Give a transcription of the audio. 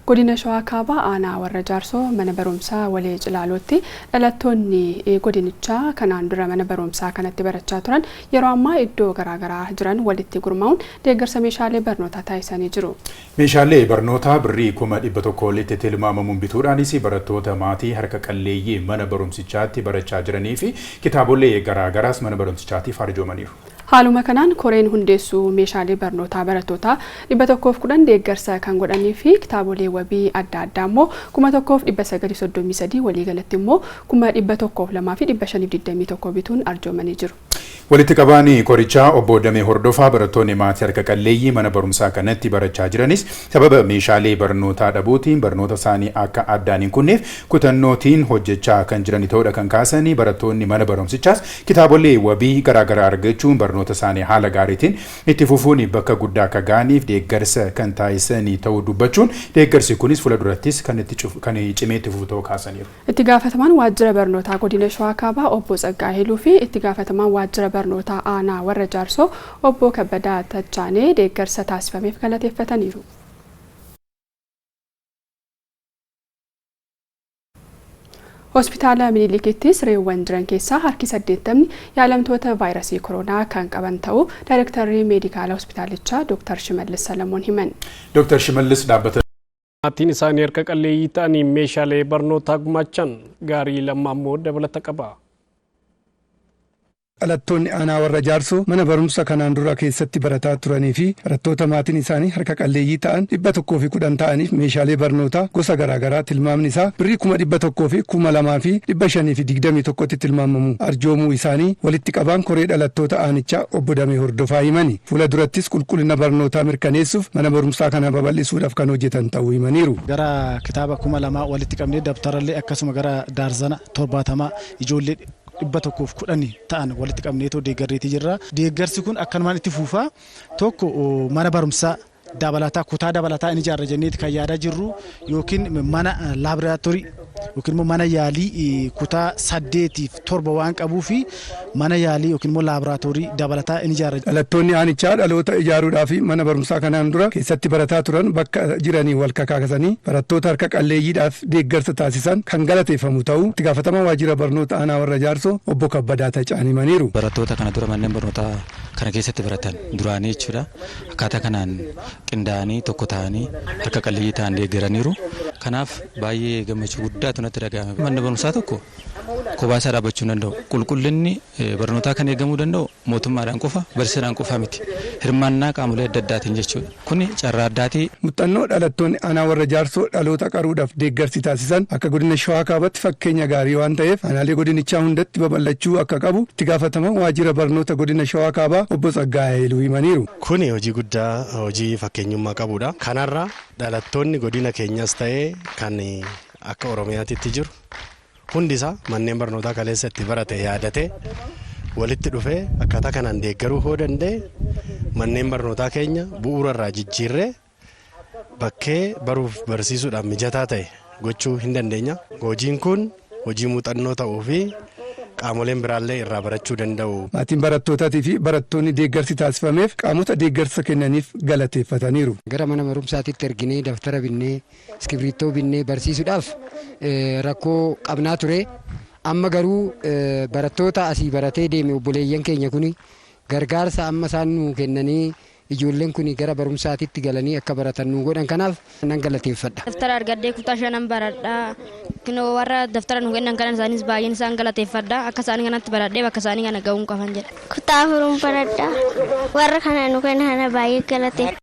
Godina Shawaa Kaabaa Aanaa Warra Jaarsoo mana barumsaa Walee Cilaalootti dhalattoonni godinichaa kanaan dura mana barumsaa kanatti barachaa turan yeroo ammaa iddoo garaagaraa jiran walitti gurmaa'uun deeggarsa meeshaalee barnootaa taasisanii jiru. Meeshaalee barnootaa birrii 100,000 olitti tilmaamamuun bituudhaanis barattoota maatii harka qalleeyyii mana barumsichaatti barachaa jiranii fi kitaabolee garaagaraas mana barumsichaatiif arjoomaniiru. Haaluma kanaan koreen hundeessuu meeshaalee barnootaa barattootaa 110 deeggarsa kan godhanii fi kitaabolee wabii adda addaa immoo 1933, waliigalatti immoo 102,521 bituun arjoomanii jiru. Walitti qabaan korichaa obbo Damee Hordofaa barattoonni maatii harka qalleeyyii mana barumsaa kanatti barachaa jiranis sababa meeshaalee barnootaa dhabuutiin barnoota isaanii akka addaan hin kunneef kutannootiin hojjechaa kan jiran ta'uudha kan kaasanii, barattoonni mana barumsichaas kitaabolee wabii garaagaraa argachuun barnoota isaanii haala gaariitiin itti fufuun bakka guddaa akka ga'aniif deeggarsa kan taasisanii ta'uu dubbachuun, deeggarsi kunis fuula durattis kan kan cimee itti fufu ta'uu kaasaniiru. Itti gaafatamaan waajjira barnootaa godina Shawaa Kaabaa obbo Tsaggaa Hiluu fi itti gaafatamaan waajjira barnootaa aanaa Warra Jaarsoo obbo Kabbadaa Tachaanee deeggarsa taasifameef galateeffataniiru. Hospitaala Minilikitti sireewwan jiran keessaa harki 80 yaalamtoota vaayirasii koronaa kan qaban ta'uu Daayirektarri meedikaala hospitaalichaa Dr. Shimallis Salamoon himan. Dr. Shimallis dhaabbata Maatiin isaanii harka qalleeyyii ta'anii meeshaalee barnootaa gumaachan. Gaarii Lammaa immoo dabalata qaba. Dhalattoonni aanaa Warra Jaarsoo mana barumsa kanaan dura keessatti barataa turanii fi barattoota maatiin isaanii harka qalleeyyii ta'an 110 ta'aniif meeshaalee barnootaa gosa garaagaraa tilmaamni isaa birrii 102,521tti tilmaamamu arjoomuu isaanii walitti qabaan koree dhalattoota aanichaa obbo Damee Hordofaa himani. Fuula durattis qulqullina barnootaa mirkaneessuuf mana barumsaa kana babal'isuudhaaf kan hojjetan ta'uu himaniiru. Gara kitaaba 2000 walitti qabnee, dabtarallee akkasuma gara daarzana 70, ijoollee 110 ta'an walitti qabneetoo deeggarreetii jirra. Deeggarsi kun akkanumaan itti fuufaa. Tokko mana barumsaa dabalataa, kutaa dabalataa inni ijaarra jenneeti kan yaadaa jirru, yookiin mana laaboraatoorii yookiin immoo mana yaalii kutaa saddeetiif torba waan qabuu fi mana yaalii yookiin immoo laaboraatoorii dabalataa inni ijaarra. Dhalattoonni aanichaa dhaloota ijaaruudhaaf mana barumsaa kanaan dura keessatti barataa turan bakka jiranii wal kakaasanii barattoota harka qalleeyyiidhaaf deeggarsa taasisan kan galateeffamu ta'uu itti gaafatamaa waajjira barnoota aanaa Warra Jaarsoo obbo Kabbadaa Tacaan himaniiru. Barattoota kana dura manneen barnootaa kana keessatti baratan duraanii jechuudha. Akkaataa kanaan qindaa'anii, tokko ta'anii harka qalleeyyii ta'an deeggaraniiru. Kanaaf baay'ee gammachuu guddaatu natti dhaga'ame. Manni barumsaa tokko kophaa isaa dhaabbachuu hin danda'u. Qulqullinni barnootaa kan eegamuu danda'u mootummaadhaan qofa, barsiisaadhaan qofa miti. Hirmaannaa qaamolee adda addaatiin jechuudha. Kuni carraa addaatii. Muxxannoo dhalattoonni aanaa Warra Jaarsoo dhaloota qaruudhaaf deeggarsi taasisan akka godina Shawaa Kaabatti fakkeenya gaarii waan ta'eef aanaalee godinichaa hundatti babal'achuu akka qabu itti gaafatamaan waajjira barnoota godina Shawaa Kaabaa obbo Tsaggaayee Hayiluu himaniiru. Kuni hojii guddaa, hojii fakkeenyummaa qabudha. Kanarra dhalattoonni godina keenyas ta'ee kan akka Oromiyaatitti jiru hundi isaa manneen barnootaa kaleessa itti barate yaadatee walitti dhufee akkaataa kanaan deeggaruu hoo danda'e, manneen barnootaa keenya bu'uura irraa jijjiirree bakkee baruuf barsiisuudhaaf mijataa ta'e gochuu hin dandeenya. Hojiin kun hojii muuxannoo ta'uu fi qaamoleen biraallee irraa barachuu danda'u. Maatiin barattootaatii fi barattoonni deeggarsi taasifameef qaamota deeggarsa kennaniif galateeffataniiru. Gara mana barumsaatitti erginee daftara binnee, iskibiriittoo binnee barsiisuudhaaf rakkoo qabnaa ture. Amma garuu barattoota asii baratee deeme, obboleeyyan keenya kun gargaarsa amma isaan nuu kennanii ijoolleen kun gara barumsaatitti galanii akka baratan nu godhan, kanaaf nan galateeffadha. Daftara argadhee kutaa shanan baradhaa. Kinoo warra daftara nu kennan kanan isaanis baay'een isaan galateeffadha. Akka isaanii kanatti baradhee bakka isaanii kana ga'uun qaban jedha. Kutaa afuruun baradhaa. Warra kana nu kennan kana baay'ee galateeffadha.